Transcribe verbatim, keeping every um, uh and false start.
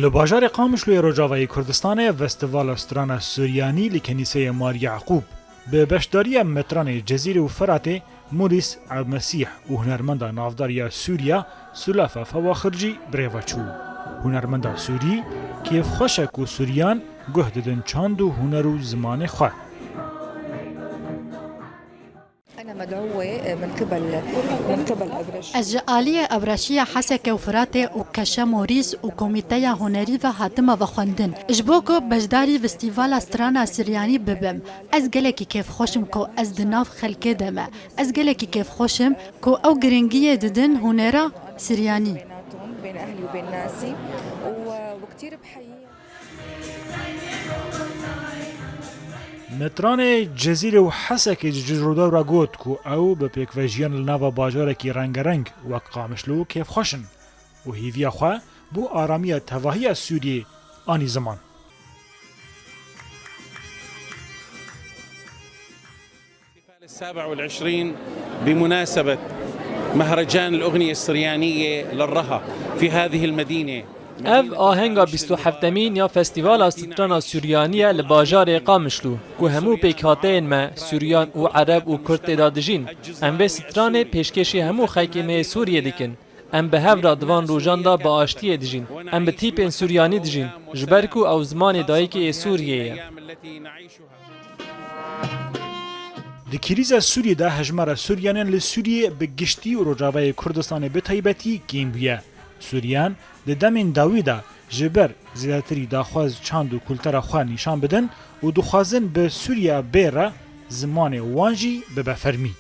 Li bajarê Qamişloyê Rojavayê Kurdistanê Festîvala Strana Suryanî li Kenîseyê Mar Yaqûb bi beşdariya metranê Cezîrê û Feratê, Morîs Elmesîh û hunermenda navdar ya Sûriya Sulafa Fewaxircî bi rê ve çû. Hunermenda Sûrî kêfxweş e ku Sûriyan guh didin çand û huner û zimanê xwe. أنا مدعوة من قبل من قبل أبرش Ez ji aliyê Ebreşiya Hesekê û Firatê û Keşe Morîs û Komîteya Hunerî ve hatime vexwendin, ji bo ku beşdarî Festîvala Strana Siryanî bibim. Ez gelekî kêfxweş im ku ez di nav xelkê de me. Ez gelekî kêfxweş im ku ew giringiyê didin hunera Siryanî. بيناتهم، بين أهلي وبين ناسي، و- وكتير بحييهم. Metranê Cezîrê û Hesekê ji Rûdaw re got ku ew bi pêkvejiyan li nava bajarekî rengereng wek Qamişlo kêfxweş in û hêviya xwe bo aramiya tevahiya Sûriyê anî ziman. الاحتفال السابع والعشرين بمناسبة مهرجان الأغنية السريانية للرها في هذه المدينة. Ev ahenga bîst û heftemîn ya Festîvala Strana Suryanî ye li bajarê Qamişlo, ku hemû pêkhateyên me, Suryan û Ereb û Kurd tê de dijîn. Em vê stranê pêşkêşî hemû xelkê me yê Sûriyê dikin. Em bi hev re di van rojan de bi aştiyê dijîn. Em bi tîpên Suryanî dijîn, ji ber ku ew zimanê dayikê yê Sûriyê ye. Di krîza Sûriyê de hejmara Suryanên li Sûriyê bi giştî û Rojavayê Kurdistanê bi taybetî kêm bûye. Sûriyan di demên dawî de ji ber zêdetirî daxwaz çand û kultura xwe nîşan bidin û dixwazin bi Sûriya bê re zimanê wan jî bibe fermî.